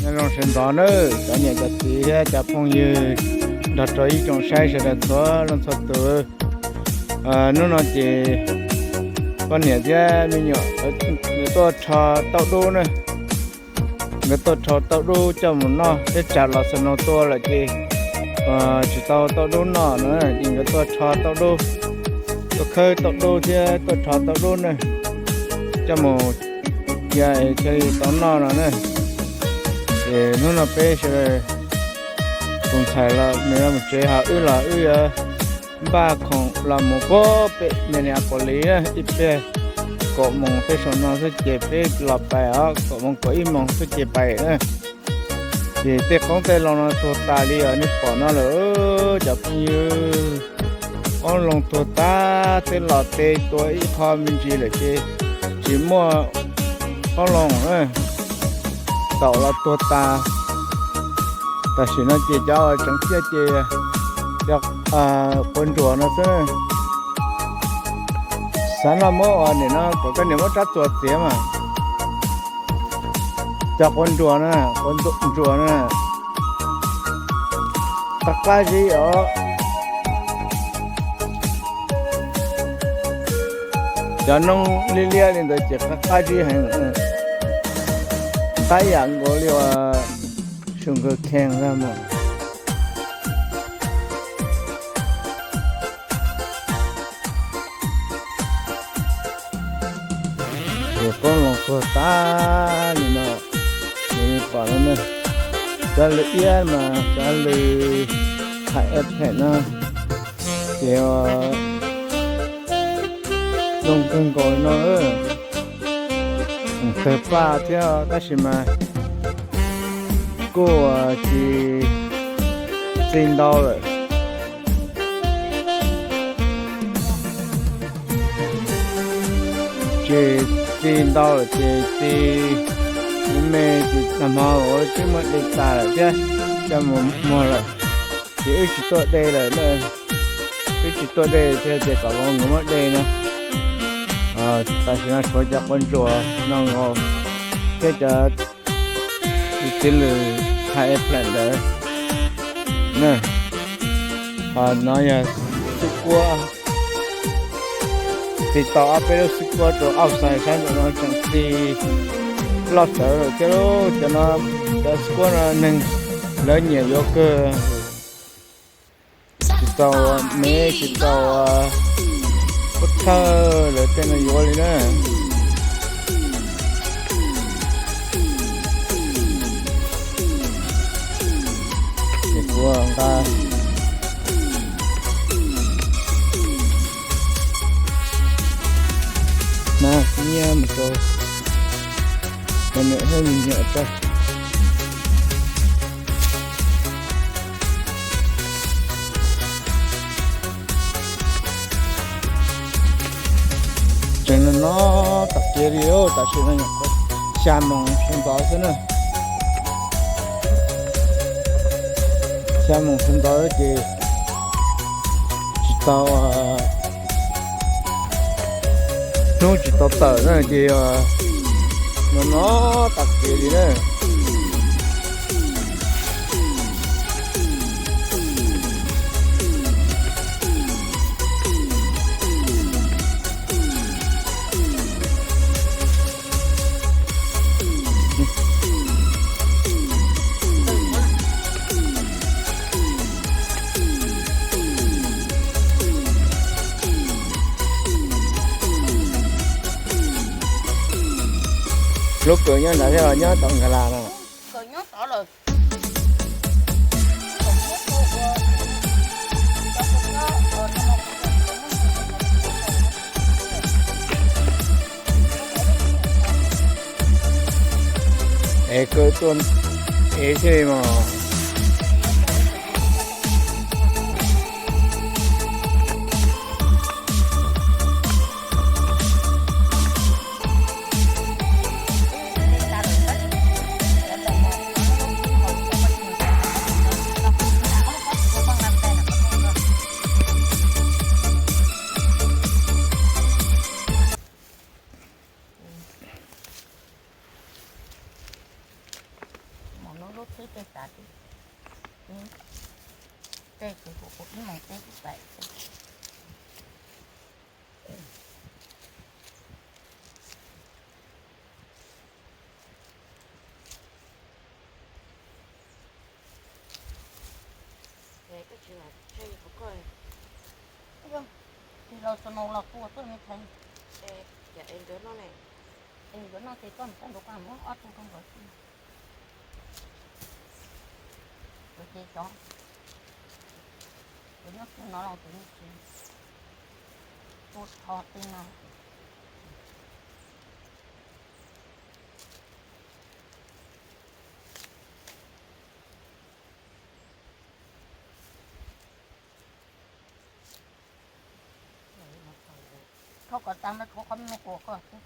Nyob zoo sawv ntxov nawb cov niam cov txiv thiab cov phooj ywg nrog rau ib tsoom saib sawv daws txhua leej txhua tus. Hnub no ces poj niam thiab me nyuam nkawd tuaj rho tauj dub na. Nkawd tuaj rho tauj dub coj mus noj thiab, tsam los snow tuaj lawm ces tsis tau tauj dub noj no ces nkawd tuaj rho tauj dub, tuaj khawb tauj dub thiab tuaj rho tauj dub na, coj mus cia thiaj li tau noj no na. Ces hnub no peb sawv daws tus ntxhais los nws mus tsev, ho wb los wb yuav npaj khoom los mus puag pem Minneapolis ib pliag, kaum moos tej zaum no xwb ces peb los pais os, kaum moos kaum ib moos xwb ces pais na. Ces tej qoob tej loo no tuag tas li os, nej pom no lawm cov phooj ywg. Qoob loo tuag tas, tej los tej tua ib qho me ntsis lawm ces tsis muaj qoob loo na, taum los tuag tas. Tam sim no ces cov uas tseem ciaj ces cov quav ntsuas no xwb. Xav noj muab ua nim no kom koj niam muab rab txuas txiav mas. Cov quav ntsuas na, quav ntsuas na, qab qab zib os. Cov noob liab liab li ntawd ces qab qab zib heev, tab yam nkaus li uas sugar cane ntag mas. Ces qoob loo tuag tas li no, nws li pom no na. Cov lws iab mas cov lws high apex no ces zoo kawg nkaus li no. Tawg paj thiab tab sis mas kuj tsis txi ntau lawm. Tsis txi ntau lawm ces txi me me ces nag hmo ua twb muab de tas lawm thiab, coj mus muag lawm. Ces wb tsis tuaj de lawm, wb tsis tuaj de thiab ces kom vauv nkawd muab de na. Tam sim no tshuav cov quav ntsuas no nkaus thiab cov txiv lws high apex ntawd na. Ho no yog xwb kuab, txi tau ob peb lub xwb kuab rau outside sab nraum no tseem txi loj txawv lawm thiab lauj. Cov no, cov xwb kuab no neeg lawv nyiam yuav kawg. Tsis txaus me, tsis txaus pub thawj lawv tej no yuav li na. Ces kuv nqa nab nyiaj mus rau cov niam thiab me nyuam tso. Tseem no no tom kev li, tam sim no xya moos sawv ntxov xwb na. Xya moos sawv ntxov ces tsis tau, hnub tsis tau tawm na ces no no tom kev li na. Lub kawm nyob nrad thiab los nyob tom nkag las no? Es kawm tuaj es thiaj li mas. Teb tej tas, teb ces kuv kuv ib moos teb kuv pais. Tsis los snow los tua tuaj me ntxhais. Es nkawd noj ces koj mus txog ntua koj muab ob tug rau nkawd xwb. Kuv ces cov, kuv nyob kiag no los kuv yeej tsis tua tsho tej no. Thauj kom tag no tshuav qhov me me quas koj xwb.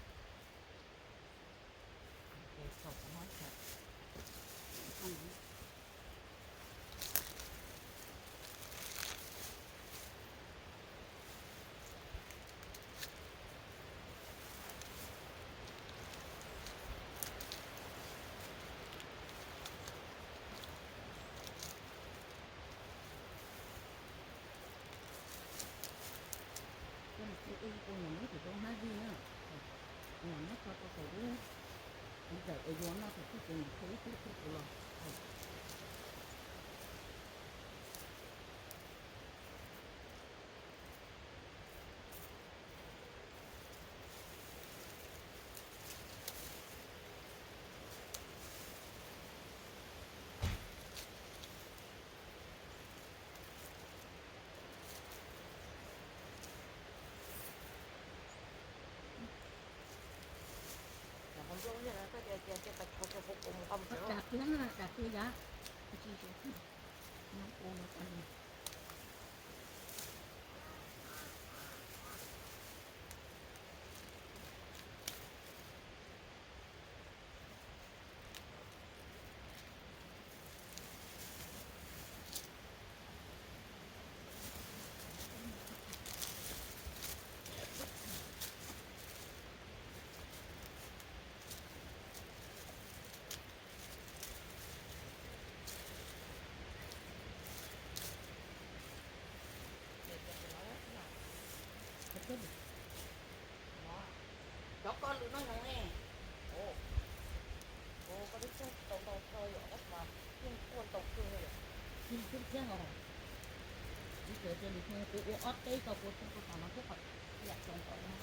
Ua nyuam muab tsis tau hnab zij na, nyuam muab tso rau saum lub ntawm es yuav noj thaum twg ces nyuam tso ib tug tug kuv los. Dag kiag na, dag kiag yam. Cov koj lwm no zoo ne. Koj twb txeeb tsis tau ntau kawg yom, tab sis mas yeej tuaj ntau kawg li. Yeej txeeb txeeb os. Kuv tsuas cia li kuv ua ob teb rau kuv txeeb rau tom no thiab kom yam zoo kom no.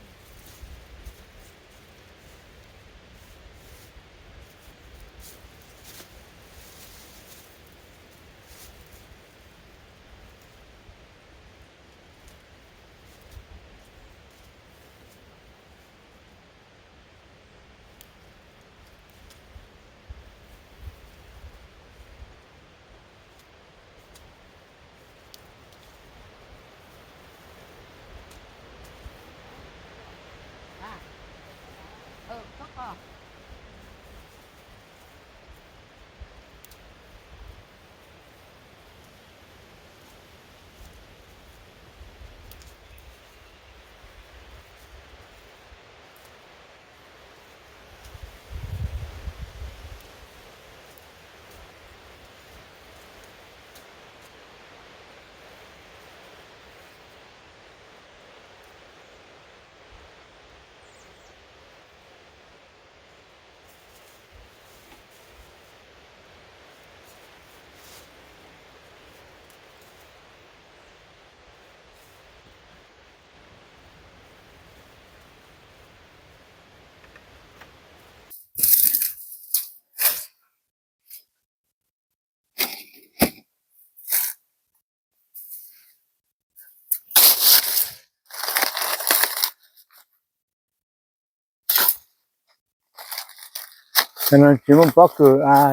Tsis muaj pob kws a,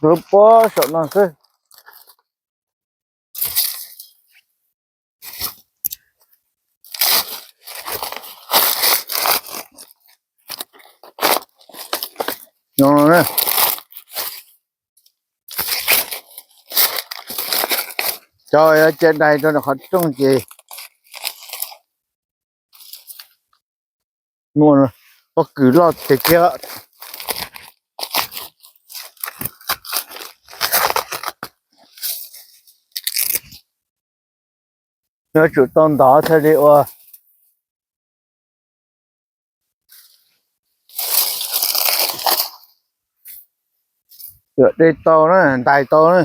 lub pob saum no xwb. Cov yuav cia dai rau qhov rooj ces muaj pob kws loj tiag tiag. Yuav tsum tau ntov thiaj li ua. Yuav de tau na, ntais tau na.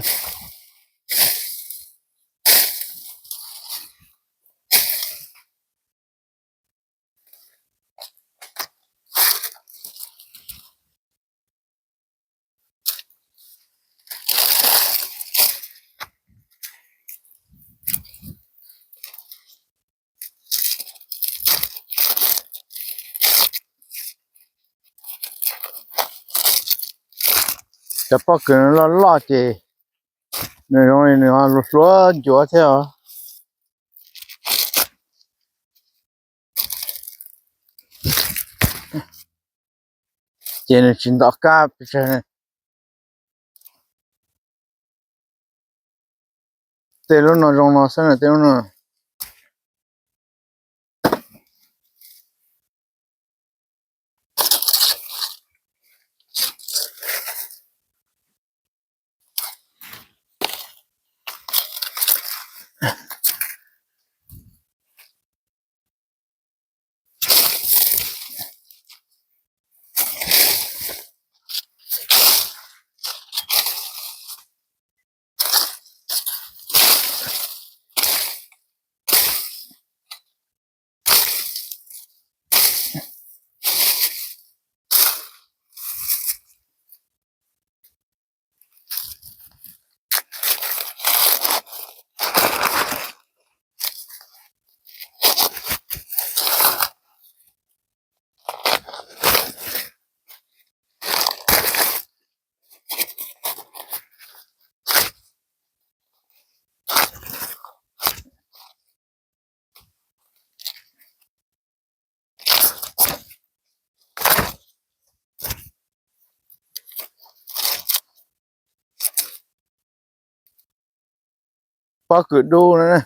Cov pob kws no loj loj ces nws zoo li nws ho hluas ncuav thiab os. Ces nws tsis ntom kab pes tsawg. Tej lub no zoo no xwb na, tej lub no. Pob kws dub na.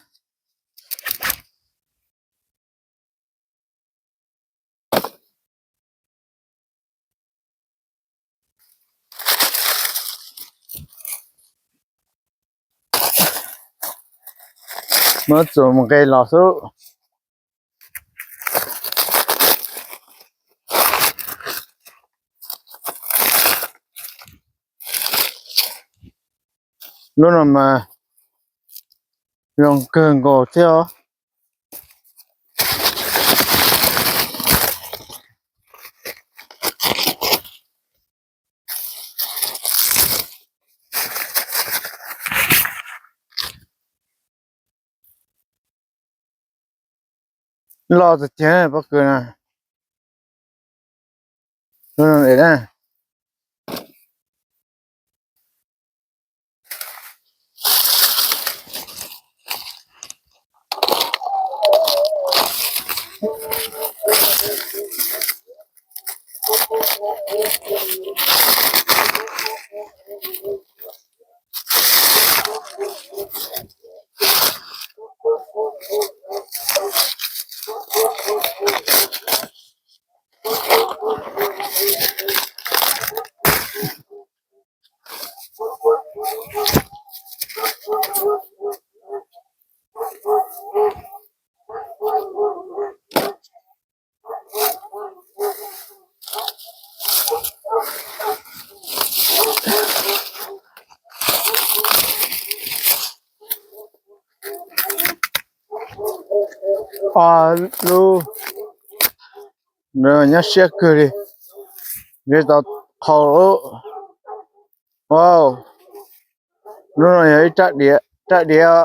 Muab txuas mus nqe los xwb. Lub no mas zoo kawg nkaus thiab os. Loj tiag tiag pob kws na. Ob lub nyob siab kawg li, ntshe tau qhau lub. Wow, lub no yog ib rab diav, rab diav,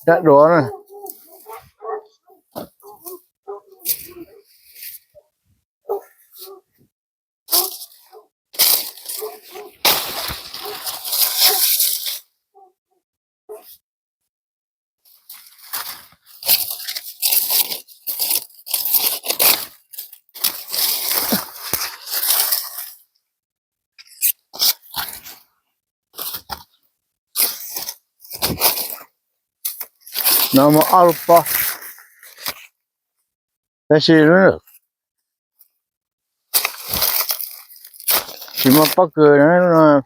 rab duav na. No muaj ob lub pob, tab sis tsis muaj pob kws,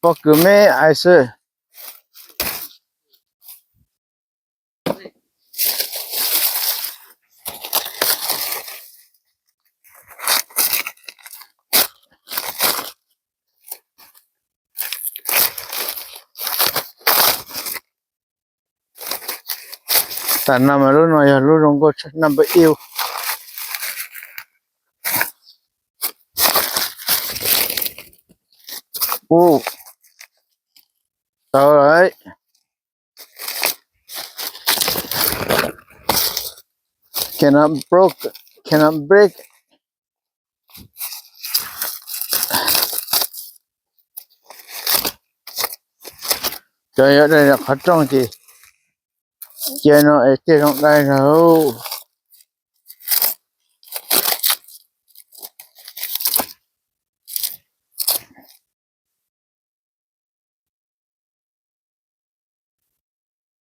pob kws me ais xwb. Tam no mas lub no yog lub zoo nkauj number ib. Ub, tau lawm. Cannot broke, cannot break. Cov yog dai qhov rooj ces cia no es thiaj zoo dai na.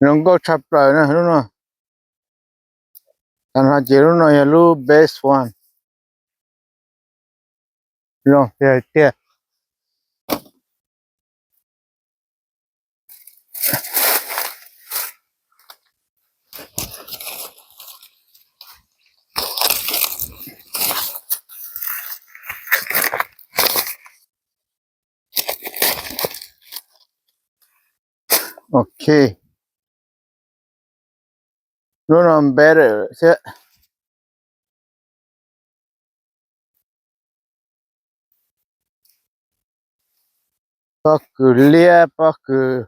Zoo nkauj tshaj plaws na lub no. Tag no ces lub no yog lub best one. Zoo tiag tiag. Ok. Lub no better thiab. Pob kws liab, pob kws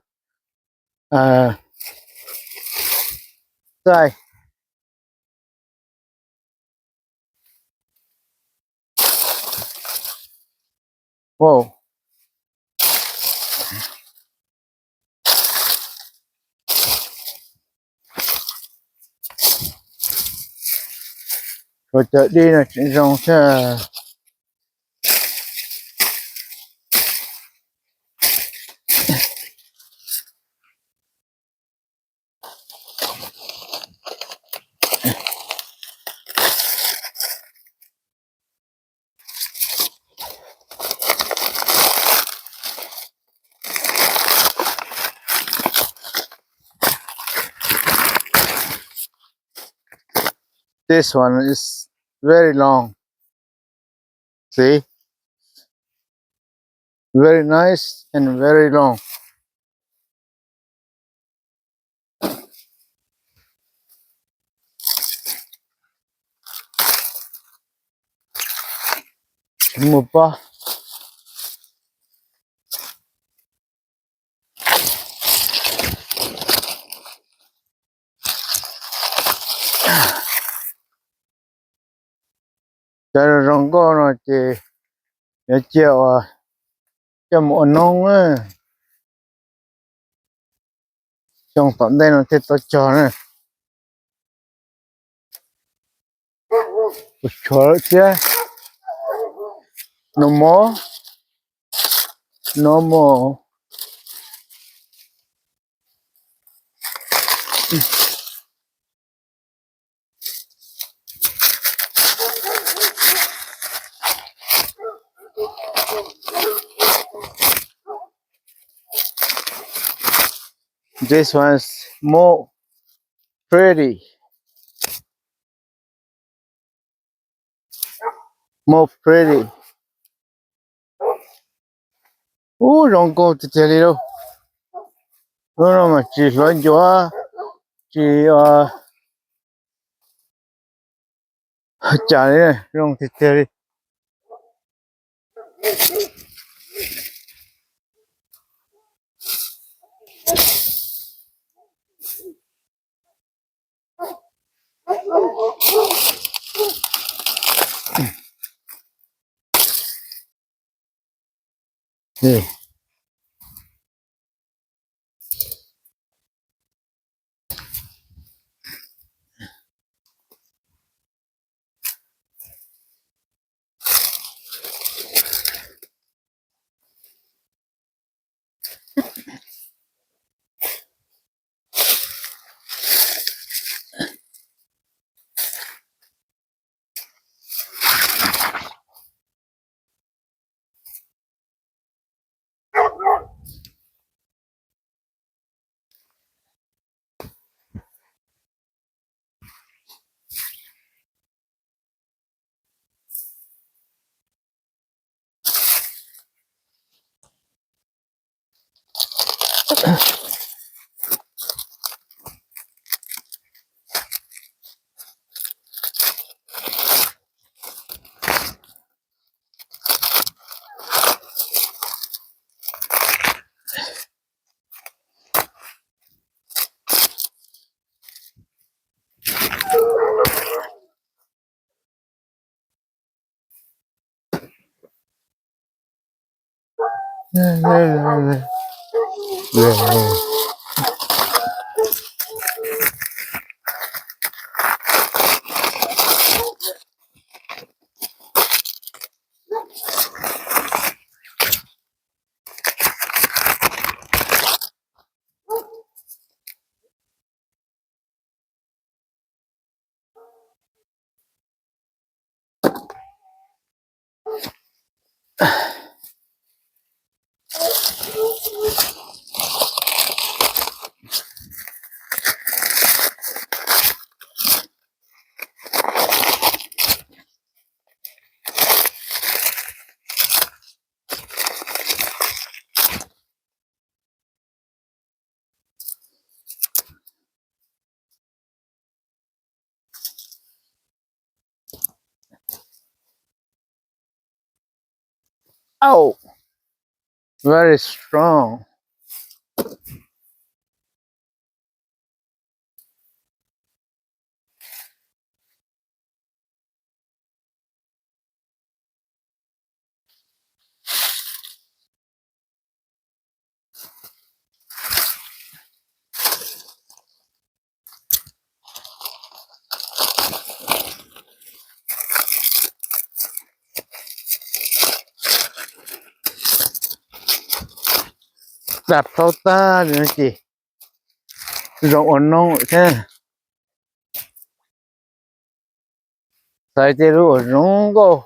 txaij. Wow. Ua cov dib no tseem zoo thiab. This one is very long. See? Very nice and very long. Mus pab. Cov zoo nkauj no ces yuav cia ua, coj mus ua noob na. Xyoo tom ntej no thiaj tau cog na. Ua tshuav lawm thiab. No more. No more. This one is more pretty. More pretty. Ub, zoo nkauj tiag tiag li lauj. Lub no mas tsis hlob ncuav, tsis cas li, zoo tiag tiag li. Oh, very strong. Dam plaub tag li no ces zoo ua noob thiab. Xaiv tej lub uas zoo nkauj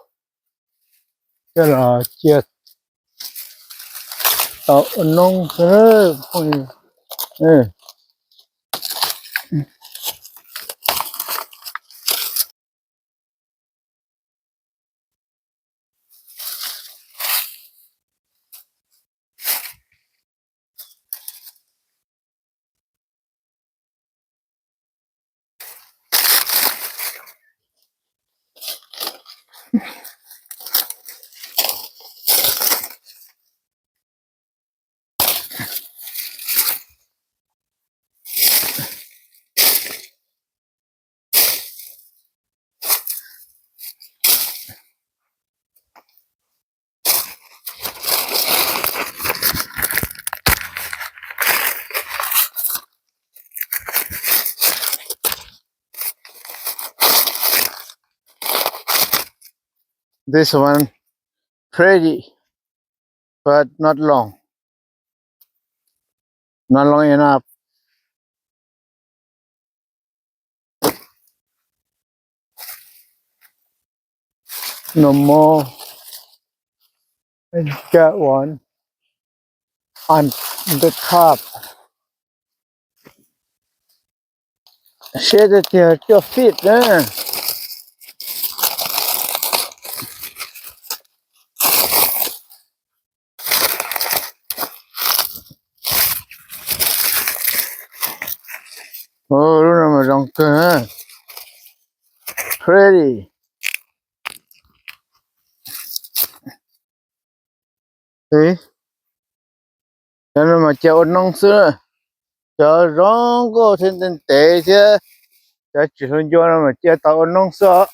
coj los cia tau ua noob xwb. This one pretty, but not long. Not long enough. No more. Got one on the top. Siab tiag tiag, cuaj feet na. Ua, lub no mas zoo kawg na. Pretty. Cov no mas cia ua noob xwb. Cov zoo nkauj thiab ntev ntev thiab cov tsis hlub ncua no mas cia tau ua noob xwb os.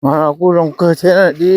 Mas kuj zoo kawg thiab di.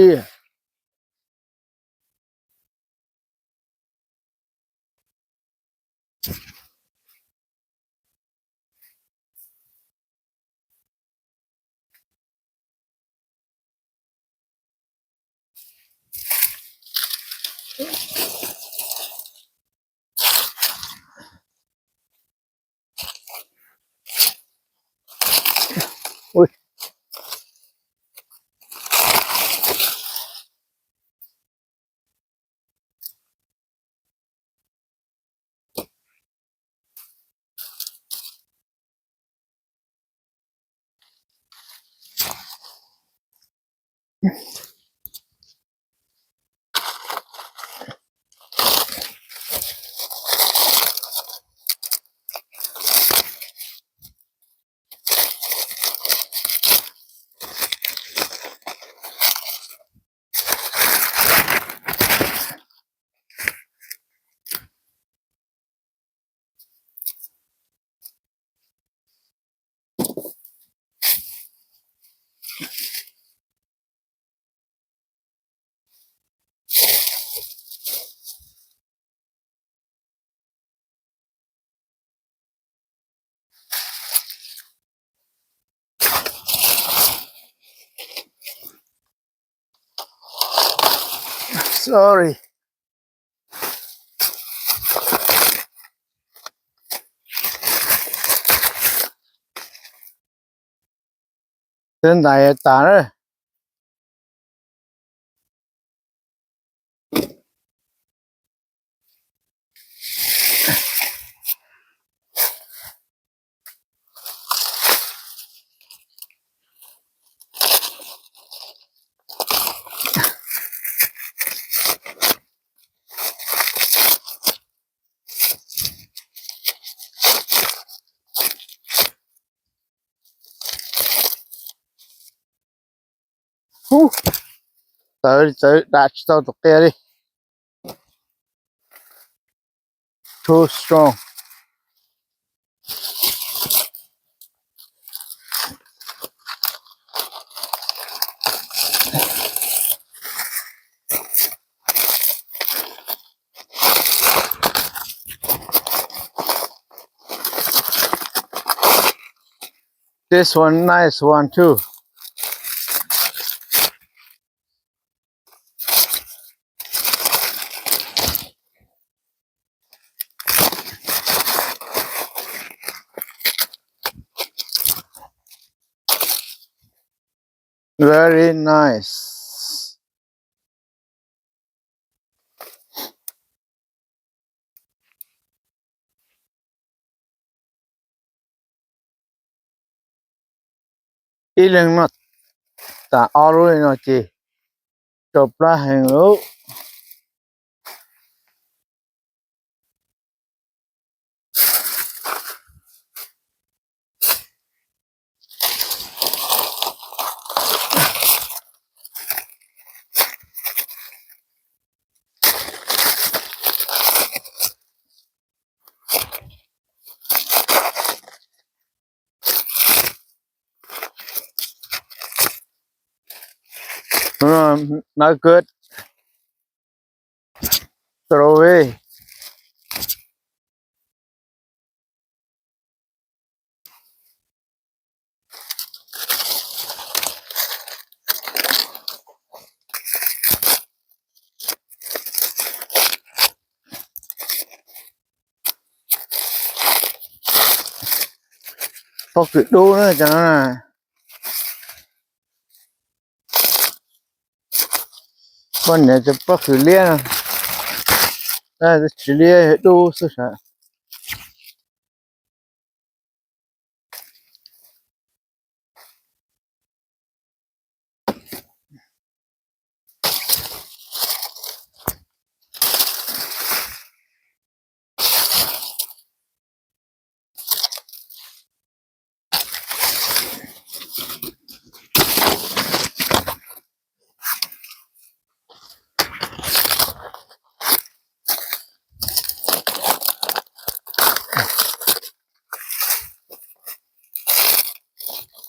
Sorry. Twb ntais tas na. Txawv li txawv, dam tsis tau tus qia li. Too strong. This one, nice one too. Very nice. Ib leeg noj tas ob lub li no ces rau plab heev lauj. No good. Throw away. Pob kws dub na cov no na. Poj niam cov pob kws liab no, tsis liab, dub xwb sav.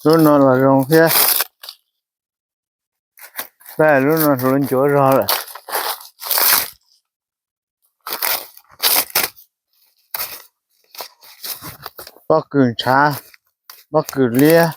Lub no los zoo thiab. Lub no hluav ncuav zog lawm. Pob kws ntshav, pob kws liab.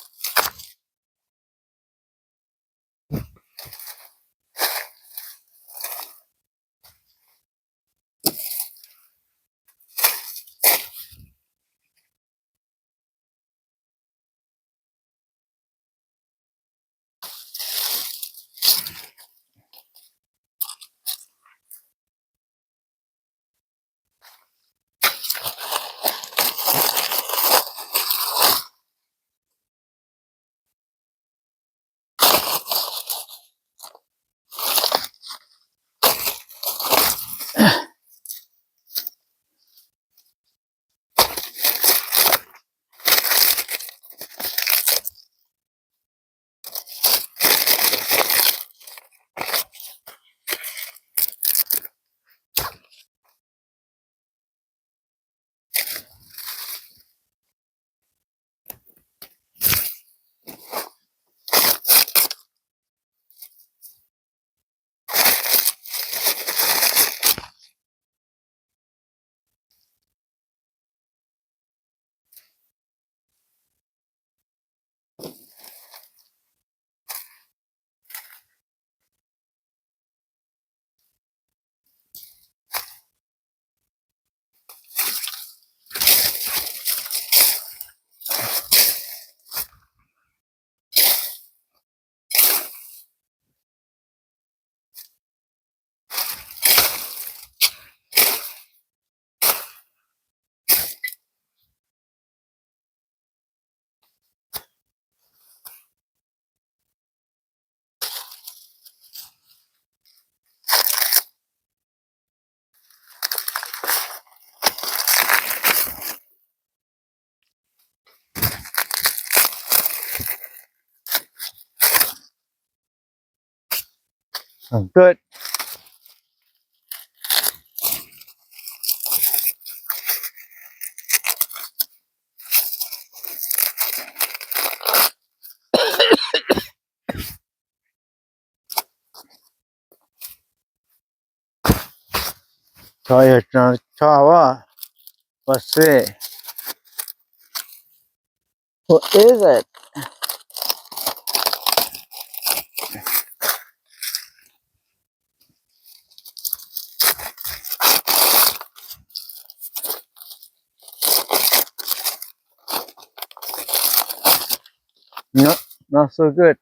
Good. Cho yog tso a, what's it? What is it? No, not so good.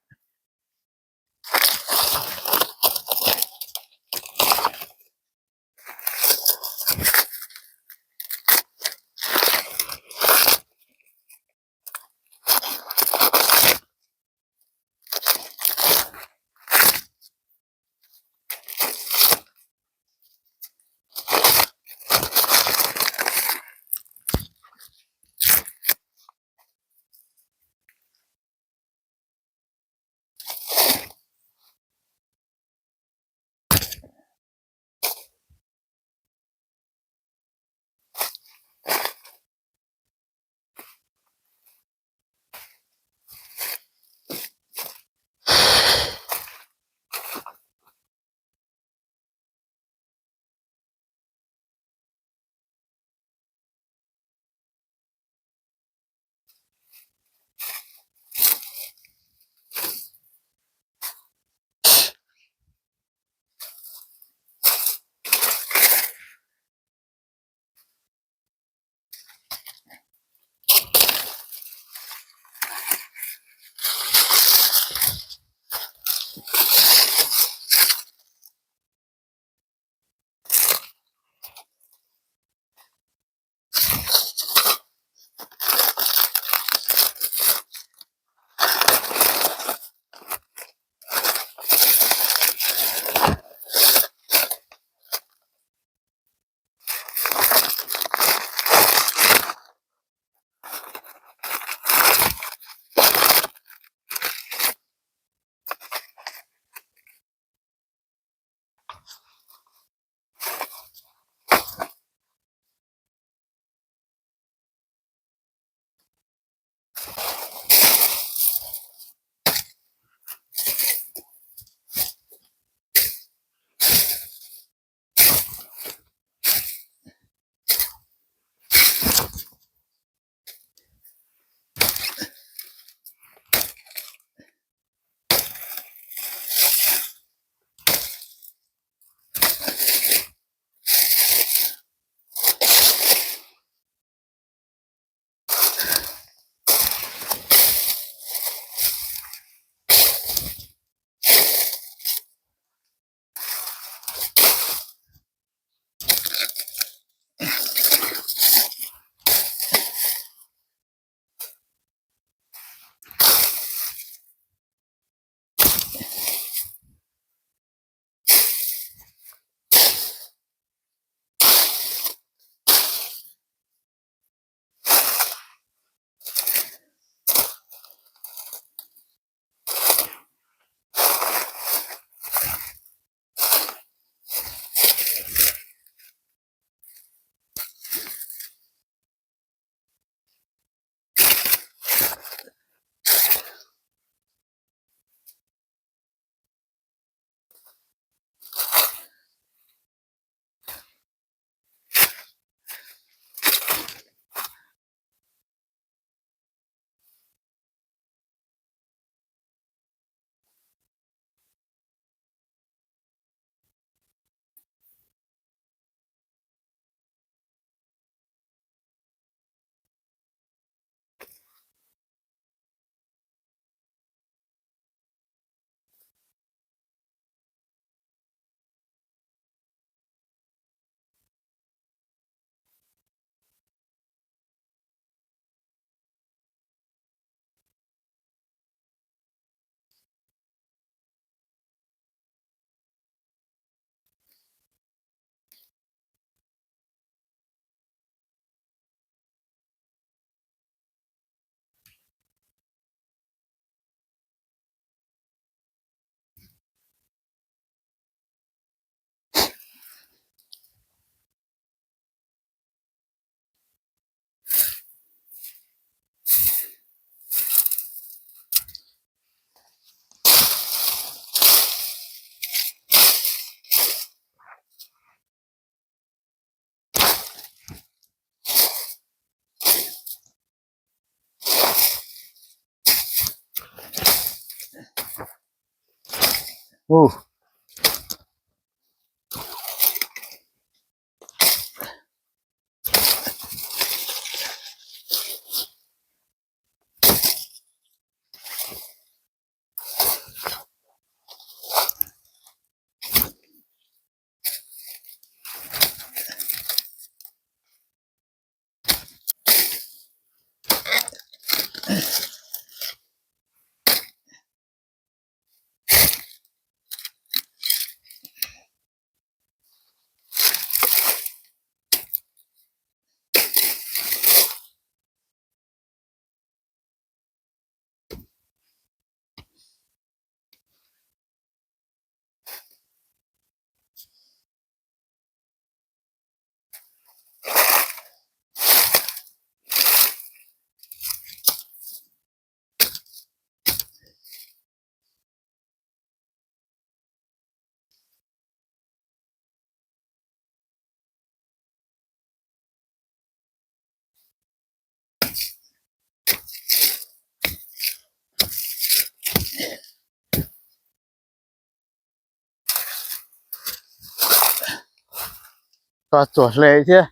Ub. Txog txuas hle thiab.